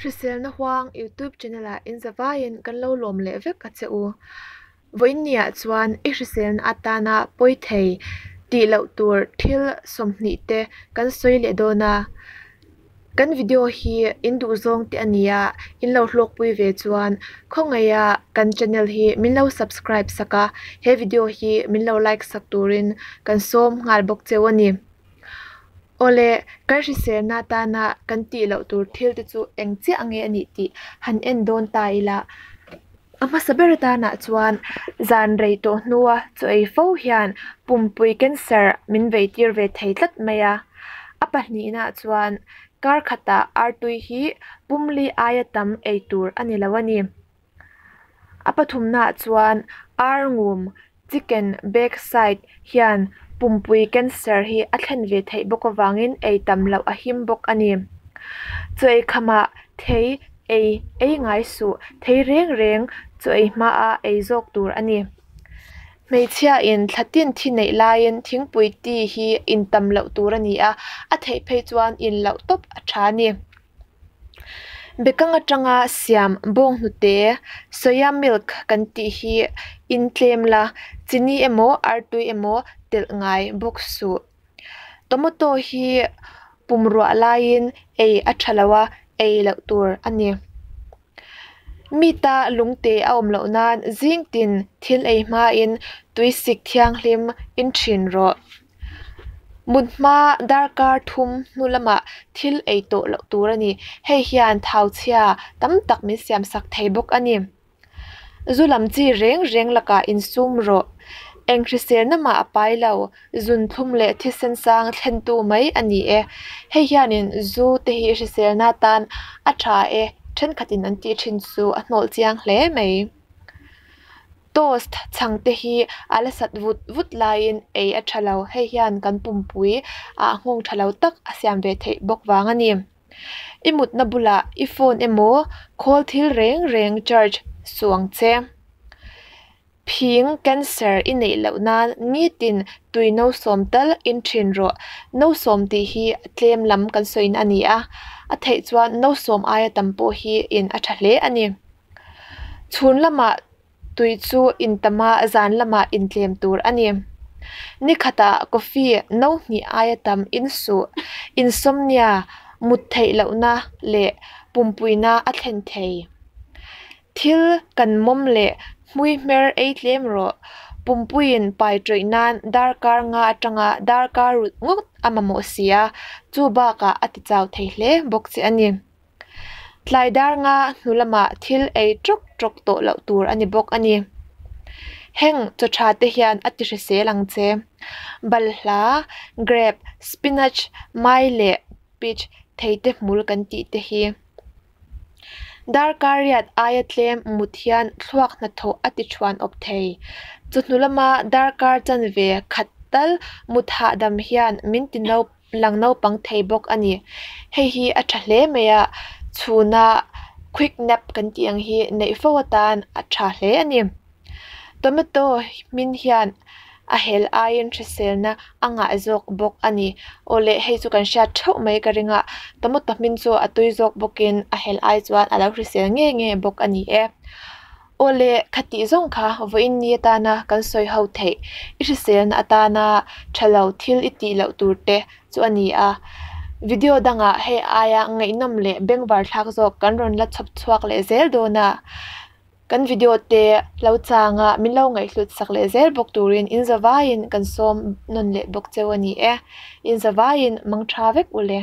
Hriselna Huang YouTube channel ah in zavaiin kan lo lawm leh vek a che u. Vawiinniah chuan i hriselna atana pawi thei tih loh tur thil 20 te kan sawi leh dawn a. Kan video hi in duh zawng te a ni a, in lo hlawkpui ve chuan khawngaiha kan channel hi min lo subscribe sak a, he video hi min lo like sak turin kan sawm nghal bawk cheu a ni. Awle, kan hriselna atana kan tih loh tur thil te chu eng chiah nge a nih tih han en dawn ta ila. A hmasa ber atanah chuan zan rei tawh hnua chaw ei fo hian pumpui cancer min vei tir ve thei tlat mai a. A pahnihnah chuan kar khatah artui hi pumli aia tam ei tur a ni lo a ni. A pathumnaah chuan arngum, chicken back side, hian pumpui cancer hi a thlen ve theih bawk avangin ei tam loh a him bawk a ni. Chaw ei khamah thei ei ei ngai suh, thei reng reng chaw ei hmaa ei zawk tur a ni. Hmeichhiain thla tin thi neih laiin thingpui tea hi in tam loh tur a ni a, a theih phei chuan in loh tawp a tha a ni. Bekang atanga siam bawnghnute, soya milk, kan tih hi in tlem la, chini emaw artui emaw telh ngai bawk suh. Tomato hi pumruah laiin ei a tha lo a, ei loh tur a ni. Mita lungte a awm loh nan zing tin thil ei hmain tuisik thianghlim in thin rawh. Mut hma darkar thum hnu lamah thil ei tawh loh tur a ni. Hei hian thau chhia tam tak min siam sak thei bawk a ni. Zu lam chi reng reng lakah insum rawh. Eng hriselna mah a pai lo, zun thlum leh thisen sang thlentu mai a ni e. Hei hianin zu te hi hriselna tan a tha e, thenkhatin an tih thin chu a hnawlh chiang hle mai. Toast chhang te hi a la sat vut vut laiin ei a tha lo, hei hian kan pumpui ah nghawng tha lo tak a siam ve theih bawk vang a ni. I mutna bulah i phone emaw khawl thil reng reng charge suh ang che. Phing cancer i neih loh nan nitin tui no sawm tal in thin rawh. No sawm tih hi tlem lam kan sawiin a ni a, a theih chuan no sawm aia tam pawh hi in a tha hle a ni. Chhun lamah tui chu in tam a, zan lamah in tlem tur a ni. Ni khatah coffee no hnih aia tam in suh, insomnia, mut theih lohna leh pumpuina a thlen thei. Thil kan mawm leh hmui hmer ei tlem rawh. Pumpuiin pai tawih nan darkar nga atanga darkar rut ngawt a mamawh si a, chu bakah a ti chau thei hle bawk che a ni. Tlai dar nga hnu lamah thil ei tawk tawk tawh loh tur a ni bawk a ni. Heng chaw tha te hian a ti hrisel ang che. Balhla, grape, spinach, mai leh peach thei te hmul kan tih te hi. Darkar riat aia tlem mut hian thluak hnathawh a ti thuan awp thei. Chawhnu lama darkar chanve khat tal mut hahdam hian min ti no lang naupang thei bawk a ni. Hei hi a tha hle mai a, chhuna quick nap kan tih ang hi neih fo atan a tha hle a ni. Tomato hmin hian a hel aiin hriselna a ngah zawk bawk a ni. Awle hei chu kan hriat theuh mai ka ring a, tomato hmin chu a tui zawk bawkin a hel ai chuan a lo hrisel nge nge bawk a ni e. Awle khatih zawng kha vawiin ni atana kan sawi ho theih i hriselna atana tha lo thil i tih loh tur te chu a ni a. Video dangah hei aia ngaihnawm leh bengvar thlak zawk kan rawn la chhawp chhuak leh zel dawn a. Kan video te lo changa min lo ngaihhlut sak leh zel bawk turin in zavaiin kan sawm nawn leh bawk cheu a ni e. In zavaiin mang tha vek u le.